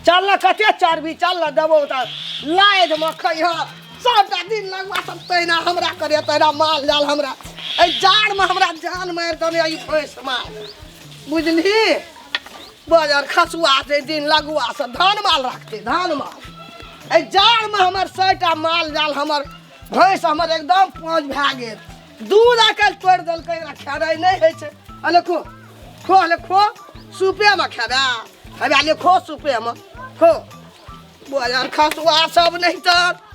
चल ना कते चरबी चल ना देबो तऽ लादि मे खैह सबटा दिन लगवा सब तहिना हमरा करे तहिना माल जाल हमरा एहि जाड़मे हमरा जान मारि देने ई भैंस माल बुझलिही बजर खसुआ छै दिन लगुआ से धान माल रखते धान माल एहि जाड़मे हमर सएटा माल जाल हमर भैंस हमर एकदम पाँच भए गेल दूध आइ काल्हि तोड़ि देलकै एकरा खेनाइ नहि होइ छै अले खो खो अले खो सूपेमे खेबै हेबे ले खो सूपेमे खो बजर खसुआ सब नहि तऽ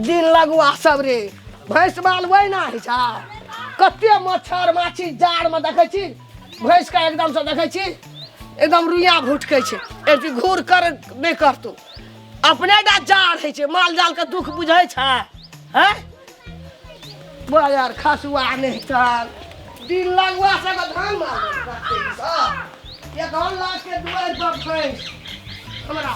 दिन लगुआ सब रे भैंस माल वही ना होइ छै कते मच्छर माछी जाड़मे देखै छी भैंसके एकदमसँ देखै छी एकदम रुइया भुटकै छै एक घूर कर नहि करतौ अपने टा जाड़ होइ छै माल जालके दुख बुझै छै हैं बजर खसुआ नहि चल दिन लगुआ सबके धान माल रखतै ई सब एक हम लाख के दुआरि पर भैंस हमरा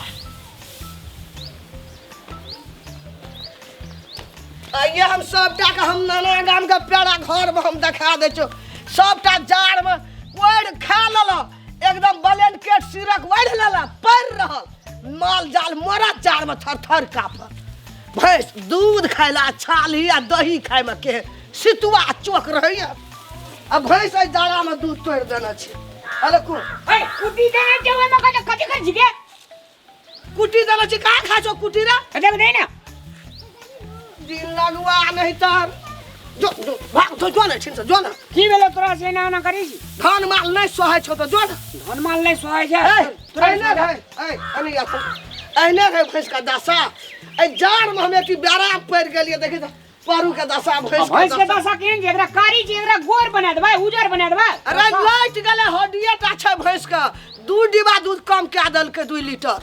आइए हम सबटा के हम नाना गाम के पेड़ा घर में हम देखा दै छियौ सबटा जाड़ में ओढ़ि खा लेलक एकदम ब्लैंकेट सिरक ओढ़ि लेलक पड़ि रहल माल जाल मरत जाड़ में थर थर कापत भैंस दूध खाय ला छाली आ दही खाय में के सितुआ चोक रहैया आ भैंस एहि जाड़ा में दूध तोड़ि देने छै अरे को ए कुटी देने छै ओहिमे कथी कथी करै छी गे कुटी देने छी कहाँ खा छौ कुटी रे देख दे ना दिन लगुआ नहीं तर जो जो भाग जो जो ने छिन से जो ने की भेलो तोरा से एना ओना करै छी धान माल नहीं सोहाय छौ तऽ जो ने धन माल नहि सोहाय छै ए तोरा एहने रहै ए एने या एहने रहै भैंस का दशा ए जाड़ में हम एती बेरा पड़ि गेलियै देखी तऽ परू के दशा भैंस भैंस के दशा केहन छै एकरा कारी छै एकरा गोर बना देबै उजर बना देबै अरे लाइट गेलै हड्डिए टा छै भैंस के दू डिब्बा दूध कम कए देलकै 2 लीटर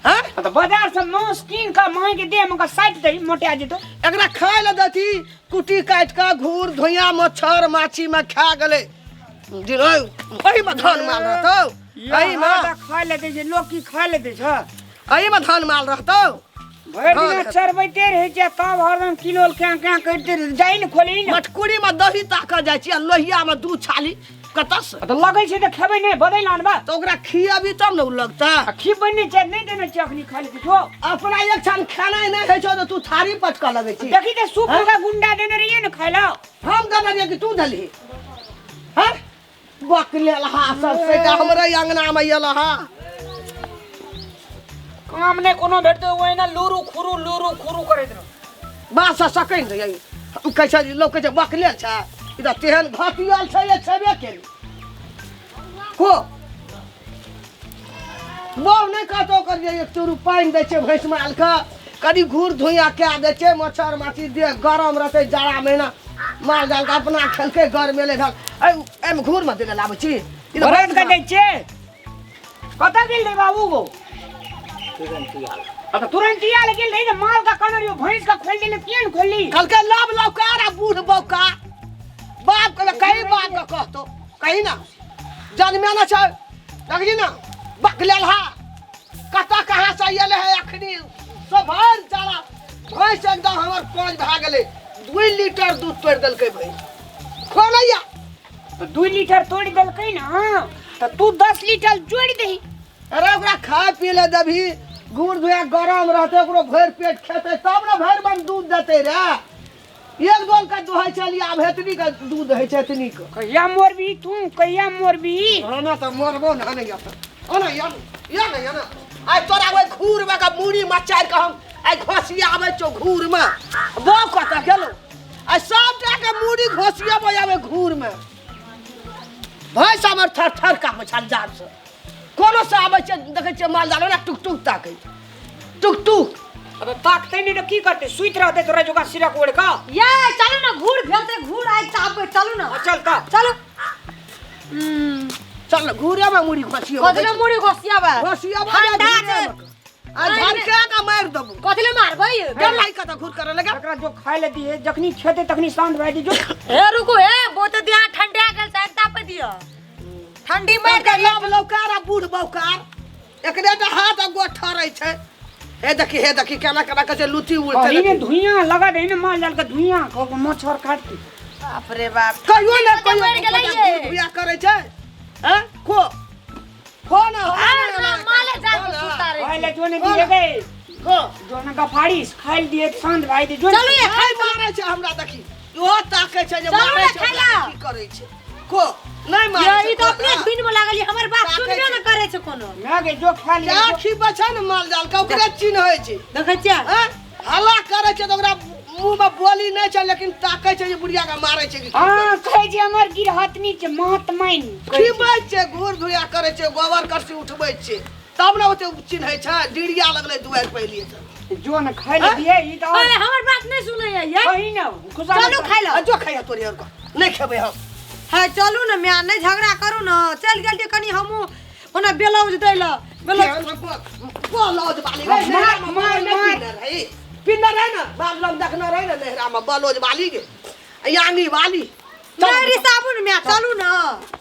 हैं तऽ बाजार से मांस कीन कऽ माय के देह में ओकरा साटि दही मोटा जेतौ एकरा खाय लए देती कुटी काटि कऽ घूर धुइयाँ मच्छर माछी में खा गेलै एहिमे धान माल रहतौ एहिमे खा लेते छै लोग की खा लेते छै एहिमे धान माल रहतौ भरि दिना चरबैते रहै छै तब हरदम किलो केँ केँ करिते रहै जाइ ने खोली ने मटकुरी में दही ताकऽ जाइ छी आ लोहिया में दूध छाली कतऽ से तऽ लगै छै तऽ खेबै नहि बदलि आनबा तऽ ओकरा खियाबी तब ने ओ लगता आ खिबै नहि छै नहि देने छै अखनी खाली किछो अपना एक छान खेनाइ नहि होइ छौ तऽ तू थारी पटकऽ लगै छी देखी तऽ सूप का गुंडा देने रहियै ने खाय लए हम देने रहियै कि तू देलही हैं बकलेल हा सब से हमरे अंगना में एल हा काम नहि कोनो भेटतौ ओहिना लुरु खुरु लुरु खुरु करैत रह बात से सकै नहि रहियै हम कहै छै लोक कहै छै बकलेल छै ई तऽ तेहन घटियल छै जे छेबे केली को बहु नहि कहतौ ओकर जे एक चूरू पानि दै छै भैंस मालके कनि घूर धुइयाँ कए दै छै मच्छर माछी देह गरम रहतै जाड़ा महीना माल जालके अपना खेलकै गरमेलै ढल एहिमे घूरमे दै लए लाबै छी ई तऽ बरद के दै छियै कतऽ गेल रे बाबू गो अब तुरंत आयल गेल रही तऽ माल का कहने रहियो भैंस का खोल देले किया ने खोलली कहलकै लव लौकार आ बूढ़ बौका बाप के कही बाप के कहतो कही ना जन्मे ना छै देखी ना बकलेल हा कतऽ कहाँ से अयले है अखनी सब भरि सारा भैंस एकदम हमर पाँच भए गेलै 2 लीटर दूध तोड़ि देलकै भैंस खोलैया तऽ 2 लीटर तोड़ि देलकै ना तऽ तू 10 लीटर जोड़ि दही अरे ओकरा खाय पी ले देबही गुड़ धुआ गरम रहतै ओकरो भरि पेट खेतै तब ने भरि मन दूध देतै रे एक डोल के दुहै छलियै आब एतनी के दूध होइ छै एतनी के कहिया मरबी तू कहिया मरबी ना तऽ मरबो ना नहीं या ओना या या ना या ना आइ तोरा ओहि घूर में के मूड़ी मचारि के हम आइ घोसियाबै छौ घूर में बौ कतऽ गेलौ आइ सबटा के मूड़ी घोसियाबै आबै घूर में भैंस हमर थर थर कापै छल जाड़ से कोनो से आबै छै देखै छियै माल जाल ओना टुक टुक ताकै टुक टुक अबे ताकतै नहि तऽ की करतै सुति रहतै तोरा जोका सिरक ओढ़ि कऽ ये चलू ना घूर भेल ते घूर आइ तापै चलू ना चल तऽ चलू चल घूरे में मूड़ी घोसियो कथी ले मुड़ी घोसियाबै घोसियाबै ठंडा छै आ झरका के मारि देबो कथी ले मारबै डर लागि कतऽ घूर करे लगा एकरा जो खाय ले दिहे जखनी खेतै तखनी शांत भए जेतै जो हे रुकू हे बहुते दिया ठंडा गेल छै तापै दिअ ठंडी मारि के लव लौकार आ बूढ़ बौकार एकरे तऽ हाथ आ गोर ठहरै छै हे देखी हे देखी केना केना कहै छै लुची उड़तै कहीं ने धुइयां लगा दे ने माल जाल के धुइयां को मच्छर काटते बाप रे बाप कहियो ने कते कहियो बढ़ि गेलै ये। बियाह करै छै हैं खो खो ना माले जाल के सुता खाय ले जो ने दिए गए को जो ने गफाड़ीस खाय ले दिए शांत भाई दे जो चलू ये खाइ मारै छै हमरा देखी इहो ताकै छै जे चलू मारै ने छै खाइ ओकरा ला। की करै छै को नहि मारै ये छै ई तऽ अपने धुन में लागल ये हमर बात ताकै सुनबे छै। न करे छै कोनो ना गे जो खा लिए जा खिबै छै ने माल जाल के ओकरे चिन्है छै देखै छियै हैं? हल्ला करै छै तऽ ओकरा मुँह में बोली नहि छै लेकिन ताकै छै जे बुढ़िया के मारै छै कि की हां कहै छै हमर गिरहतनी छै महात्माइन खिबै छै घूर धुइया करै छै गोबर करसी उठबै छै तब ने ओते चिन्है छै डिरिया लगलै दुआरि पहिले तऽ जो ने खाय ले दिए ई तऽ अरे हमर बात नहीं सुनै ये कही ना खुशा चलू खाय ला आ जो खाइया तोरे और नहि खेबै हम है चलू ने म्या नहीं झगड़ा करू ने चलि गेल रहियै कनी हमहूँ ओना ब्लाउज दै लए ब्लाउज बलौज वाली रे मार, नैहरा में मार, नहीं मार। पीने रही पीने रही ना बाप लग देखने रही ना नैहरा में बलौज वाली के यांगी वाली नहीं रे साबुन म्या चलू ने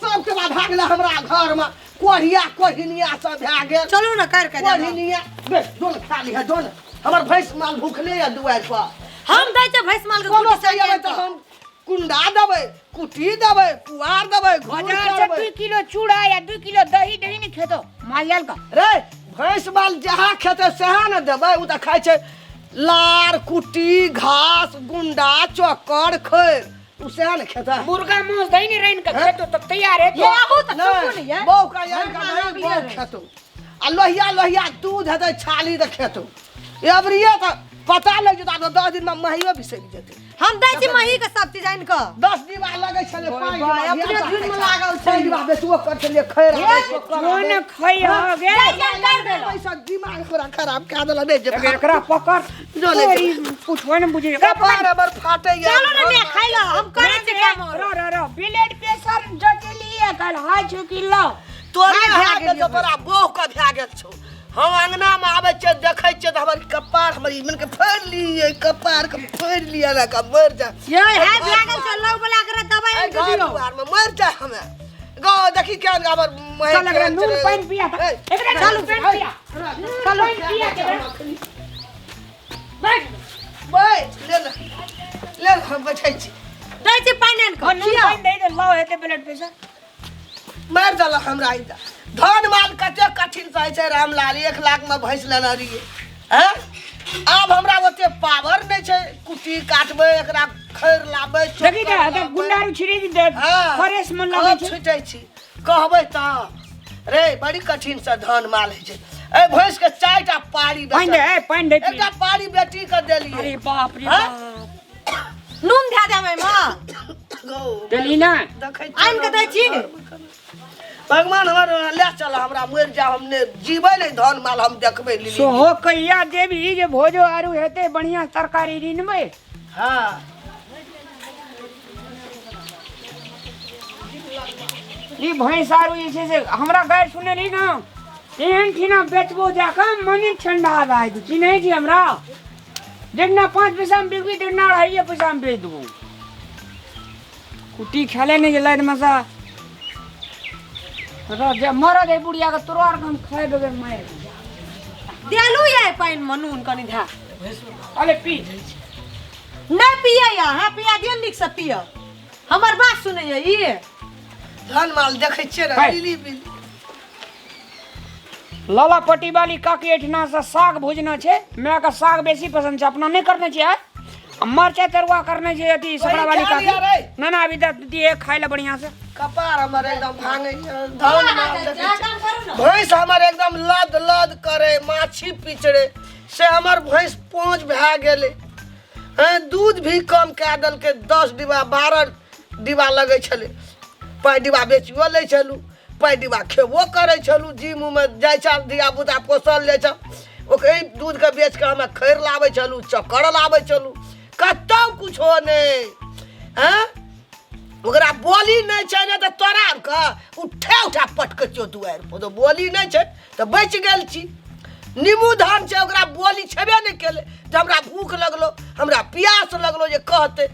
सबके बाद भागल हमरा घर में कोढ़िया कोढ़िनिया सब भए गेल चलू ने कर के देब कोढ़िनिया बे जोन खा लिह जोन हमर भैंस माल भूखले या दुआरि पर हम दै छै भैंस माल के कोनो कुटी सही अबै संगे तऽ हम कुंडा देबै कुटी देबै पुआर देबै घूर बाजार से करबै 2 किलो चूड़ा या 2 किलो दही दही ने खेतो माल जाल का रे भैंस माल जहाँ खेतै सएह ने देबै ओ तऽ खाइ छै लार कुटी घास गुंडा चक्कर खैर ओ सएह ने खेतै मुर्गा मांस दही ने रैन के खेतो तब तैयार है ये तो आबू तऽ चुपू ने ये बहू का यार का घर नहीं में बहू खेतौ आ लोहिया लोहिया दूध हेतै छाली तऽ खेतौ एबरिये तऽ पता लागि जेतौ आब 10 दिन में महियो बिसरि जेतै हम दै छी मही के सब चीज आनि कऽ 10 डिब्बा लगै छलै ओए 5 बा, डिब्बा अपने धियापुता झुंड में खाइ लागल छै। छै। पाँच डिब्बा बेचबो कर छलियै खैर आबै, चोकर जो आबै। ने खाई हो गे जाय जाय कर देलक पैसा दिमाग पूरा खराब कए देलक नहि जे एकरा पकड़ जो ले तोरी कुछो ने बुझे एकरा पकड़ कपार हमर फाटै चलू ने म्या खाय ला हम करै छी काम और रो रो रो ब्लड प्रेशर जचलिए कल हाय छु किलो तोरे हाय भए भए गेल गेल छौ तोरा बोह के भए गेल छौ हम अंगना में आबै छियै देखै छियै तऽ हमर कपार हमर ई मन के फाड़ि लियै कपार के फाड़ि लियै ना के मरि जा ये है भए गेल छै लौ वाला के दवाई आनि के घर दियौ दुआर में मरि जा हमे गो देखी केहन हमर महे चल एकरा नून पानि पिया ए, एकरा चलू, नून पानि पिया चलू पानि पिया के बैठ बैठ ले ले ले हम बैठै छी दै छी पानि आनि और कऽ नून पानि दे दे लाओ हेते ब्लड प्रेशर मारि देलक हमरा ई धन माल कते कठिन से होइ छै रामलाल 1 लाख में भैंस लेने रहियै हैं आब हमरा ओते पावर नहि छै कुट्टी काटबै एकरा खैर लाबै देखी चोकर त त लाबै। गुंडारू छिड़ी दे हाँ, फ्रेश मन लागै खूब छै छुटै छी कहबै तऽ रे बड़ी कठिन से धन माल होइ छै एहि भैंस के 4 टा पारी पानि दे बेचल ए पानि दे एकटा पारी बेटी के देलियै अरे बाप रे हाँ? बाप नून धए देबै एहिमे गौ, देली ना देखै आनि कऽ दै छी भगवान हमर ले चल हमरा मरि जा हम ने जीबै नहि धन माल हम देखबै लिली सोहो कहिया देबही जे भोजो आरू हेतै बढ़िया तरकारी रिनबै हाँ ई भैंस आरू जे छै से हमरा गारि सुनेली ना एहन ठीना बेचबो जाकऽ मने ठंडा भए जेतौ चिन्है छी हमरा जितना 5 पैसा में बिकबी तितना 2.5 पैसा में बेच देबो कुट्टी खेले नहीं गेलै मसा रह जा मरऽ दे बुढ़िया के तोरो आर के हम खाए बगैर मारि देलू ये पानि मे नून कनि धए अरे पी नहि पियै या हाँ पिया दियौ नीक से पिय हमर बात सुनैया ई धन माल देखै छियै ने है। लिली बिली लाला पट्टी वाली काकी एहिठिना से साग भुजना छै माय के साग बेसी पसंद छै अपना नहि करने छै आइ आ मरचाइ तरुआ करने छै अथी सकरा वाली खा लिया काकी रे। ना ना अभी तऽ दिए खाय लए बढ़िया से कपार हमर एकदम भांगै धन माल देखै छियै काम करू ने भैंस हमर एकदम लद लद करे माछी पिचड़े से हमर भैंस पोंछ भए गेलै हैं दूध भी कम कए देलकै 10 डिब्बा 12 डिब्बा लगै छलै 5 डिब्बा बेचियो लै छलहुँ 5 डिब्बा खेबो करै छलहुँ जिम उमे जाइ छल धियापुता पोसल जाइ छल ओकरे दूधके बेच कऽ हमे खैर लाबै छलहुँ चक्कर लाबै छलहुँ कतहु कुछो नहि हैं ओकरा बोली नहि छै ने तऽ तोरा आरके उठा उठा पटकै छियौ दुआरि पर तऽ बोली नहि छै तऽ बचि गेल छी नीमू धान छै ओकरा बोली छेबे नहि केलै जे हमरा भूख लगलो हमरा प्यास लगलो जे कहतै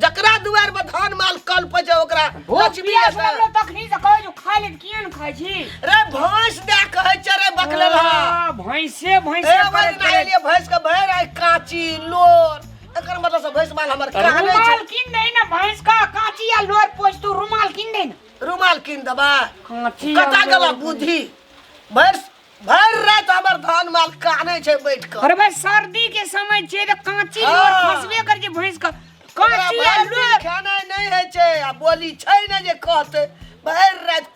जकरा दुआरिमे धान माल कलपै छै ओकरा भूख लक्ष्मी पियास एतै। लगलो तखनी से कहै जो खा ले किया ने खाइ छी रे भैंस दए कहै छै रे बकलेल आ, भैंसे भैंसे ए ओहि करैत दिन करैत एलियै भैंस के भरि आइ काँची लोर एकर मतलब से भैंस माल हमर कानै छै रुमाल किन दे ना भैंस का कांची या लोर पोछ तू रुमाल किन दे ना रुमाल कीन देबा कांची या कता लोर गेला बुद्धि भरि भरि राति हमर धान माल माल कानै छै बैठ कऽ। अरे भाई, सर्दी के समय छै तऽ कांची हाँ। लोर खसबे कर छै भैंस के। ओकरा कांची आ भरि दिन लोर खेनाइ नहि होइ छै आ बोली छै ने जे कहतै। भरि राति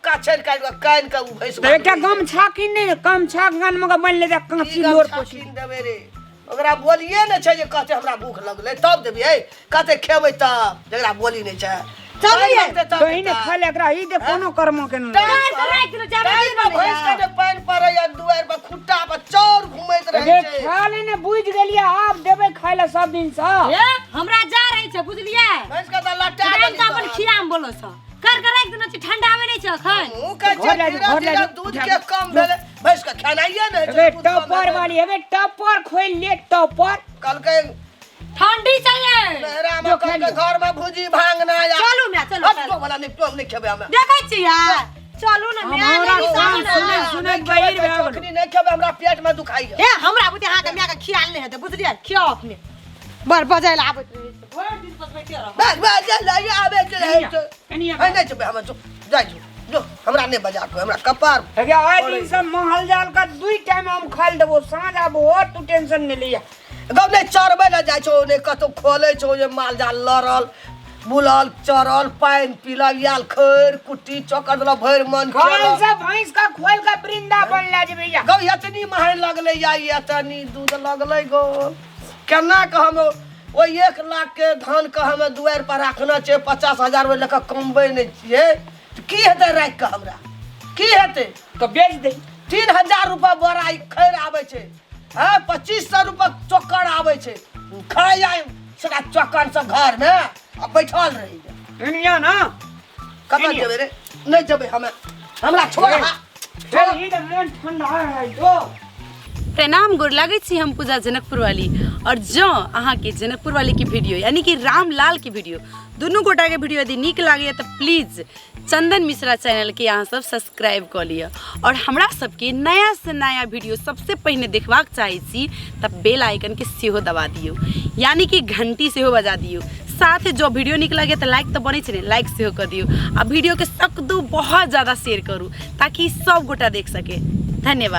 काछरि काटि कऽ कानि कऽ ओ भैंस। तऽ एकटा गमछा कीन ने, गमछा गान मे बनि ले, कांची लोर पोछि। कीन देबै रे? ओकरा बोलिए ने छै जे कहतै हमरा भूख लगलै तब देबियै, कहतै खेबै तब, जकरा बोली नहि छै। चलू ये। पानि लगतै तब दही ने देतै। खाय ले एकरा ई दे, कोनो कर्म के नहि। टाइम कर राखि देलहुँ, जाबे टाइम दिन पर बनैया। भैंस के जे पानि पड़ैया, दुआरि पर खुट्टा पर चाउर घुमैत रहै रे छै। खा ले ने, बुझि गेलियै, आब देबै खाय ले सब दिन सँ। ए, हमरा जा रहै छै, बुझलियै? भैंस के तऽ लटा टाइम देली तऽ अपन तहन। खियाम बोलो छ कर के राखि देने छी, ठंडा आबै नहि छै अखन। मुँह कहै छै घर लए जो, धीरे घर लए धीरे जो। दूध के कम भेलै, भैंस के खेनाइए नहि होइ छै, अबे दूध कम टॉपर भेलै। वाली, अबे टॉपर खोलि ले टॉपर। कहलकै ठंडी चाहिए। नहरा में जो खा कहलकै लियो। घर में भुजी भांग ना आया। चलू म्या, चलू, हट चलू। जो वाला नहीं, हम नहीं खेबै हमे। देखै छियै, चलू ने म्या। हमरा नहीं काम चलू ने। सुनै सुनै बहिर भए गेलौ। चोखनी नहीं खेबै, हमरा पेट में दुखाइया। ए, हमरा बुते अहाँके माय के खियाल नहि हेतै, बुझलियै? खियाओ अपने। बड़ बजै लए आबैत रहै छै, भरि दिन बजबैते रहब। बस बस चल आइए, आबे के रहै छै। कनिया। है नहीं जेबै हमे, जो जाइ जो जो, हमरा नहीं बजा कोई, हमरा कपार। अगे आइ दिन से महल जाल का दुई टाइम हम खाइ ले देबो, साँझ आ भोर, तू टेंशन नहीं लिया। गौ नहीं चरबै लए जाइ छौ, नहि कतौ खोलै छौ जे माल जाल लड़ल बुलल चरल पानि पीलक आयल, खैर कुट्टी चोकर देलक, भरि मन कौन खेलक। सा भैंस का खोल का वृंदावन ला जेबै या। गौ एतनी महन लगलै या एतनी दूध लगलै गौ, केना के हम ओहि 1 लाख के धान के हमे दुआरि पर राखने छियै, 50,000 ओहि लऽ कऽ कमबै नहि छियै तऽ की हेतै? राखि कऽ हमरा की हेतै? तो बेच दे। 3000 रुपआ बोरा ई खैर आबै छै, हँ, 2500 रुपआ चोकर आबै छै। खाइ जाय सका चोकर सब घरमे आ बैठल रही। दुनिया ना कतऽ जेबै रे? नहि जेबै हमे, हमरा छोड़। चल, ई तऽ मन ठंडा है जो। प्रणाम, गोर लागै छी। हम पूजा जनकपुर वाली, और जँ अहाँके जनकपुर वालीके वीडियो यानी कि रामलालके वीडियो, दुनू गोटाके वीडियो यदि नीक लागैए तऽ प्लीज चंदन मिश्रा चैनलके अहाँ सब सब्सक्राइब कऽ लिअ, और हमरा सबके नया से नया वीडियो सबसे पहिने देखबाक चाहै छी तऽ बेल आइकनके सेहो दबा दियौ, यानी कि घंटी सेहो बजा दियौ। साथ जो वीडियो नीक लगे तऽ लाइक तऽ बनै छै ने, लाइक सेहो कऽ दियौ, आ वीडियोके सकदू बहुत ज़्यादा शेयर करू ताकि सब गोटा देख सके। धन्यवाद।